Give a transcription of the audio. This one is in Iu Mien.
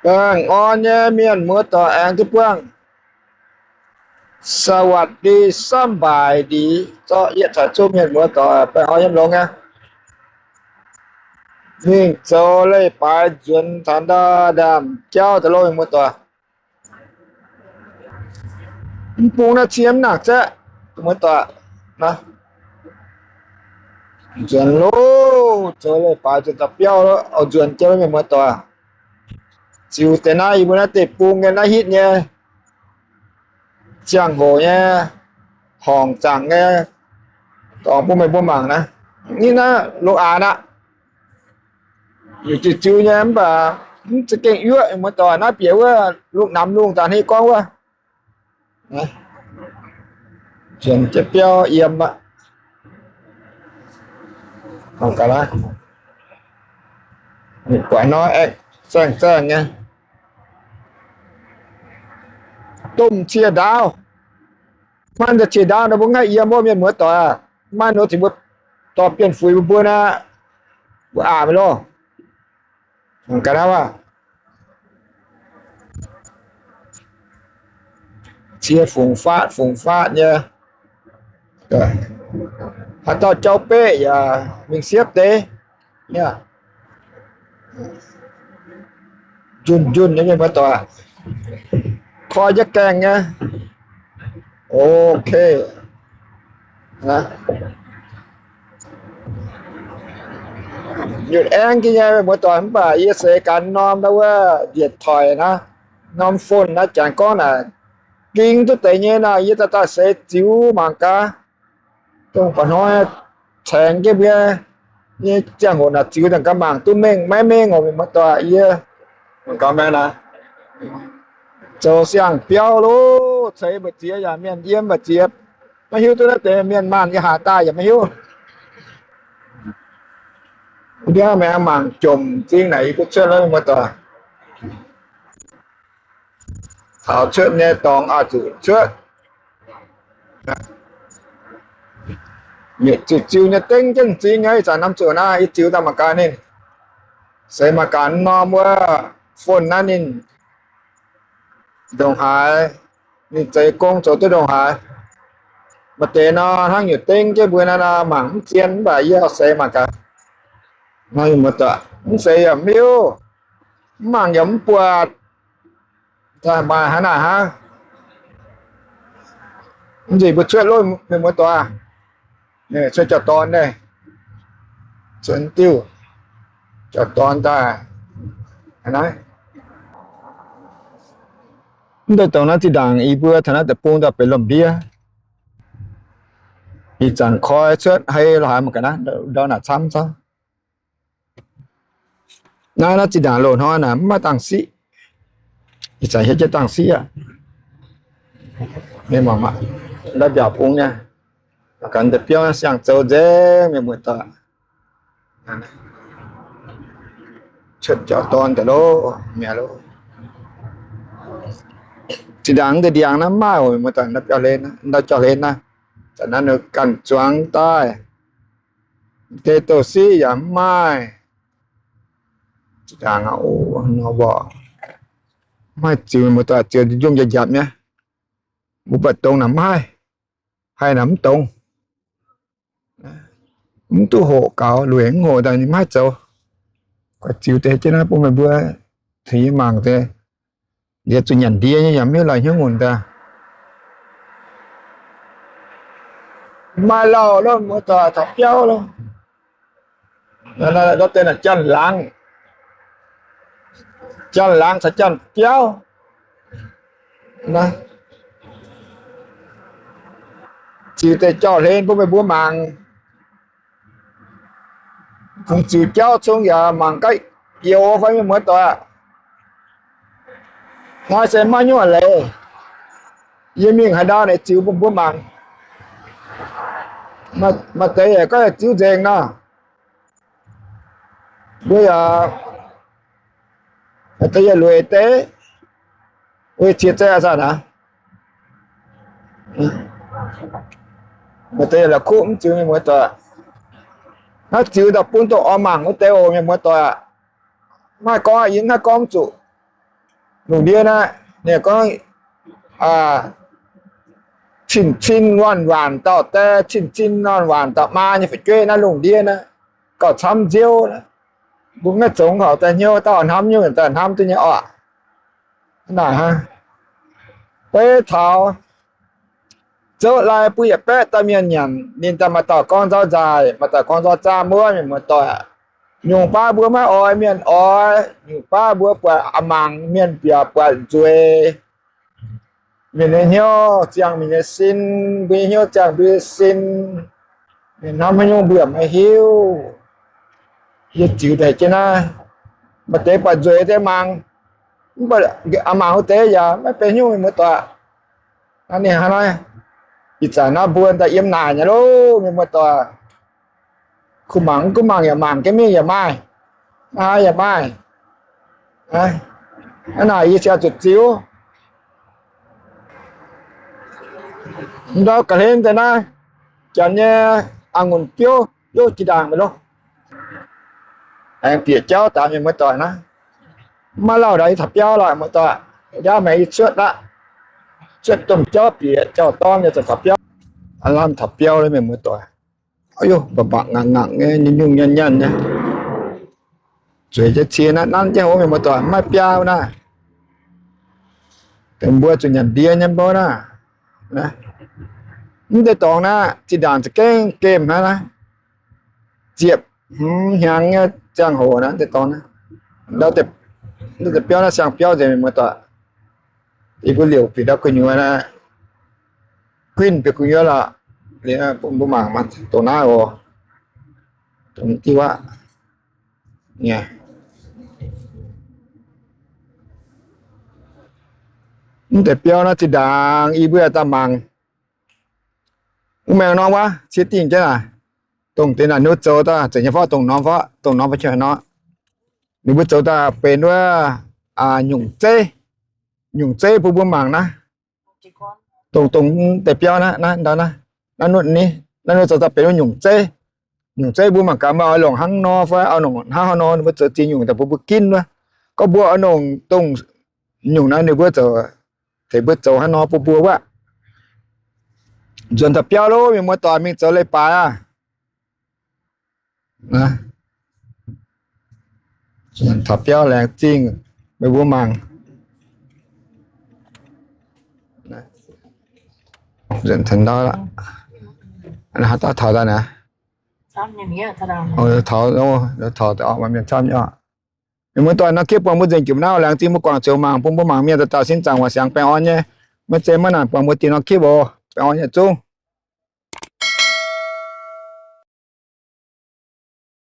Baengh orn nyei mienh muoz doic aengx duqv buangh สวัสดี samv mbaaic ndiev zorqv yietv caux zungv mienh muoz doic baengh orn yiem longx aqv. Mingh zoux leiz-baaix nzuonx taux ndau ndaamv-jauv daaih loh mienh muoz doic. Mv bung naaiv cie mv nangc zaeqv, muoz doic. Nzuonx loh, zoux leiz-baaix nzuonx daaih biauv, oix nzuonx jienv mienh muoz doic. Ziux deix naaiv yie mbuo naaiv deic-bung nyei naaiv hitv nyei, ziangh hoc nyei, horngc zaangc nyei, dorngx bun meih mbuo mangc naaiv. Nitv naaiv lungh aanx aqv. Ziux ziux nyei mv baac mv za'gengh yuoqv, muoz doic. Naaiv bieqc wuov lungh namx lungh daaih hnangv gorngv wuov, nzuonx jienv biauv yiem aqv. Guaix nor aengx zaengh zaengh nyei, domh cie ndaauv. Maaih deix cie ndaauv nor mbuo ngaih yiem wuov, mienh muoz doic aac. Maaih nor ziouc mbuo dorh bienh fuix mbuo mbuo naaiv, mbuo aqc mingh loh. Ga'naaiv aac, cie fungx faatv fungx faatv nyei. Haaix dauh jauv beqv yaac mingh siepv deix. Njunh njunh nyei mienh muoz doic, koi jienv gaengh nyei. Ok. Nyutc aengv jienv nyei mienh muoz doic, mv baac yie seix gaax norm naaiv wuov điện thoại naaiv, norm phone naaiv, jangx gorngv naaic ging duqv deix nyei nor, yie daaih daaih seix ziux mangc gaax. Dongh mba'hnoi caengx jienv mbuo nyei ziangh hoc naaic ziux daaih gaax mangc duqv mengh maiv mengh oc mienh muoz doic. Yie gaax maengx naaic, zoux siang-biauv loh, ceix mbu'ziex yaac mienh yiem mbu'ziex, maiv hiuv duqv naaiv deix mienh maanh yiem haaix daaih yaac maiv hiuv. Mbuo maengx mangc jomc m'zing naaic yie duqv cuotv mienh muoz doic. Taux cuotv nyei dorngx oix zuqc cuotv. Ziux ziux nyei dengv jienv m'zing nyei, ih zanc norm zuqc naaiv yie ziux daaih mangc gaax ninh, seix mangc gaax norm wuov phone naaiv ninh ndongc haaix, ninh zeix gong zoux duqv ndongc haaix. Maaih deix nor hnangv nyutc dengv jienv mbuo naaiv nor mangc mv zien, mv baac yie oix seix mangc gaax. Mv seix yaac mv hiuv, mv mangc yaac mv buatc. Maaih haaix naaic hnangv. Mv nzunc mbuo cuotv loh mienh muoz doic, cuotv jauv-dorn naaiv, cuotv diuh jauv-dorn daaih. Mv deix dongh naaiv zinh ndaangc yie mbuo taux naaiv deic-bung daaih benx lomh ndiev. Ih zanc koi cuotv hei lorz haaix mangc gaax naaiv, ndau naaic camv camv. Naaiv, naaiv zinh ndaangc loz-hnoi naaic mv maaih dangh siqv. Ih zanc hietv jienv dangh siqv aqv. Mienh muoz, ndau mbiaauc bung nyei, ganh deix biauv siang-zoux nzengc mienh muoz doic. Cuotv jauv-dorn daaih loh, mi'aqv loh. Zinh ndaangc deix ndiangx naaiv mv maaih oc mienh muoz doic, ndau jauv-hlen naaiv, zanc naaiv ninh ganh zuangx daaih. Deix douh siqv yaac mv maaih. Zinh ndaangc aqv, nor mborqc, mv maaih ziux, mienh muoz doic, ziux njungh njapc njapc nyei. Mbuo buatc dongz naaic mv haih, haih naaic mv dongz. Mv duqv hoqc gaux, lueic mv hoqc daaih ninh mv haih zoux. Ziux deix jienv naaiv bun meih mbuo cingx nyei mangc deix. Liez zuqc nyanc ndie nyei yaac mv hiuv lorz hnyouv ngunc daaih. Maaih lauh loh, mienh muoz doic, taux biauv loh. Ndau deix naaic janx-laangz, janx-laangz caux janx-biauv. Ziux deix jauv-hlen bun meih mbuo mangc. Kungx ziux jauv cong yaac mangc gaax youx fai mienh muoz doic. Hnoi se maiv nyungc leiz. Yie mingh haaix ndau naaic ziux bun mbuo mangc. Maaih deix yaac gorngv ziux nzengc nor. Mbuo yaac, maaih deix yaac lueic deix, weic cie zei aqv zanc aqv. Maaih deix yaac la'kuqv mv ziux mienh muoz doic. Naaiv ziux daaih bun dongh oix mangc wuov deix oc mienh muoz doic aqv. Maiv haih gorngv, yie mv haih gorngv mv zuqc. Lungh ndiev naaiv ninh gorngv, cin-cin waanc-waanc dauh die, cin-cin waanc-waanc dauh maa nyei fu'jueiv naaiv lungh ndiev naaiv, gauh camv nziouv. Mbuo maiv zongx horpc daaih hnyouv, dauh hnamv nyungc daaih hnamv duqv nyei orqc. Naaic hnangv, beiv taux zouv lai bun yietc baeqv dauh mienh nyanc, ninh daaih maaih dauh gorngv nzauv nzaaih, maaih dauh gorngv nzauv zaamv wuov, mienh muoz-doic. Nyungc baav mbuo maiv oix mienh oix, nyungc baav mbuo buatc a'mangc mienh bieqc buatc nzueic. Mienh nyei hnyouv ziangh mienh nyei sin, mbuo nyei hnyouv ziangh mbuo nyei sin. Mienh hnamv haaix nyungc mbuo maiv hiuv. Yie ziux deix jienv naaiv, maaih deix buatc nzueic deix mangc, mv baac a'mangc wuov deix yaac maiv benx nyungc, mienh muoz-doic. Naaiv ninh hnangv naaiv, ih zanc naaiv mbuo daaih yiem naaic nyei loh, mienh muoz-doic. Kuh mangc mv gunv mangc yaac mangc, ga'mingh yaac maaih, aa, yaac maaih. Aa, naaic yie ziouc zuqc ziux. Ndau ga'hlen deix naaiv, janx nyei a'ngunc biouv, biouv jiex ndaangc mingh loh. Aengx bieqc jauv daaih mienh muoz-doic naaiv. Maiv lauh ndau yie taux biauv lorqc muoz-doic. Ndaauv maengx yie cuotv aqv. Cuotv domh jauv bieqc jauv-dorn yaac zuqc taux biauv. Lamh taux biauv lo mienh muoz-doic. Aa, mba'mba'c ngangc ngangc nyei, nyungc-nyungc nyanc nyanc nyei. Zueiz jienv cie naaiv, nanv jienv hov mienh muoz-doic, maiv biaa naaiv. Mbuo zuqc nyanc ndie nyei mbuo naaiv. Mv deix dorngx naaiv zinh ndaangc za'gengh gemh hnangv naaiv. Ziepc hmz hnyangx nyei ziangh hoc naaiv deix dorngx naaiv. Ndau deix biauv naaiv siang-biauv nzengc mienh muoz-doic. Yie mbuo liouc bieqc ndau gu'nyuoz naaiv, guinh bieqc gu'nyuoz lorqc. Liuz bun mbuo mangc dongh naaiv oc. Dongh diuv aqv. Mv deix biauv naaiv zinh ndaangc yie mbuo daaih mangc. Wuov maengx norm wuov cie dingh jienv naaic, dongh deix naaic ninh mbuo zoux daaih zeiz nyei fai dongh norm fai, dongh norm fai qiex nor. Ninh mbuo zoux daaih benx wuov nyungc zeiv, nyungc zeiv bun mbuo mangc naaiv. Dongh, dongh deix biauv naaiv, naaiv ndau naaiv, naaiv nor zoux daaih benx wuov nyungc zeiv. Nyungc zeiv mbuo mangc gaax, mbuo oix longc hnangv nor fai oix longc hnangv haaix nor, ninh mbuo zoux ziex nyungc daaih bun mbuo ginv wuov. Gorngv mbuo oix longc dongh nyungc naaiv ninh mbuo zoux, tengx mbuo zoux hnangv nor bun mbuo wuov. Nzuonx taux biauv loh, mienh muoz-doic, mingh zoux leiz-baaix aqv. Nzuonx taux biauv laengz zingh meih mbuo mangc. Nzuonx taux ndau, haaix dauh taux daaih naaic? Taux, taux, mienh camv nyei. Mienh muoz-doic, norm clip buangh mbuo nzengc jomc naaiv, laengz zingh mbuo guangc ziouc mangc, bun mbuo mangc mienh dauh dauh sin zaangc waac siangx baengh orn nyei. Maiv zeiz maiv nangc buangh mbuo dingc norm clip oc. Baengh orn nyei zungv.